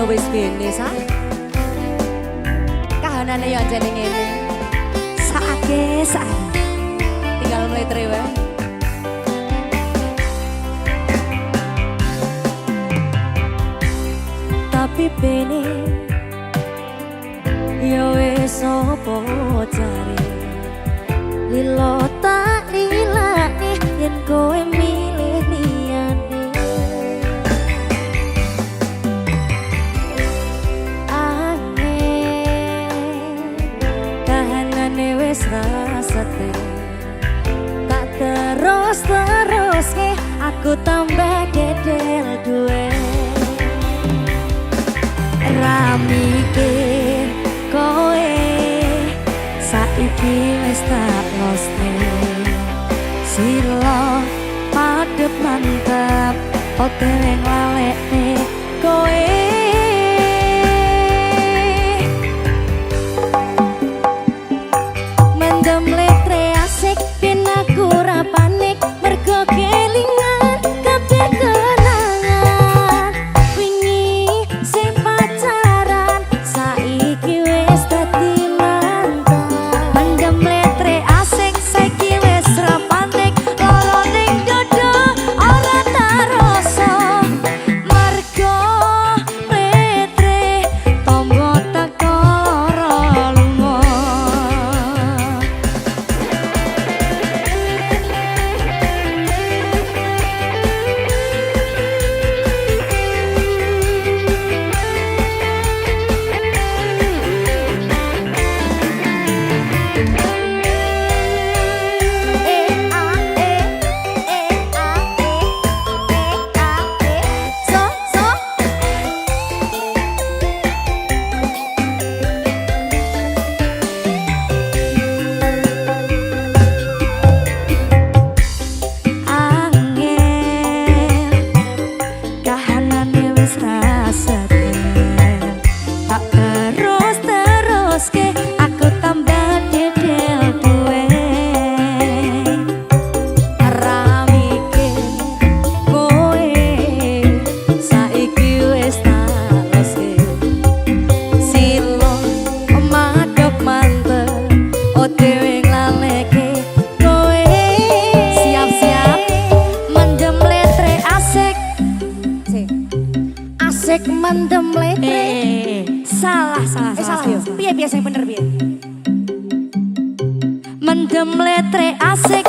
Wis bene sa. Kahanane yo anjene ngene. Saake saake. Tinggal mletre wae. Tapi bene ya wis opo jare. Lilo tak lilane yen kowe milih liyane. Aneh kahanane wis rasate. Tak terus teruske aku tambah gedel duwe. Ra mikir kowe saiki wis tak losne. Silo madep mantep OTW nglalekne kowe. Mendem letre asik ben aku ora panik mergo kelingan kabeh kenangan. Wingi sing pacaran saiki wis dadi mantan. Mendem letre asik saiki wis ra panik loro ning dodo ora tarasa mergo letre tombo tak ora lunga. E A E E A E E A E so so. Angel kahanane wis rasate. Tak terus teruske aku tambah dedel duwe. Ra mikir kowe saiki wis tak loske. Silo madep mantep OTW nglaleke kowe. Siap-siap. Mendem letre asik. Sing. Asik mendem letre. Eh, Salah salah eh salah yo. Piye piye sing bener piye? Mendem letre asik.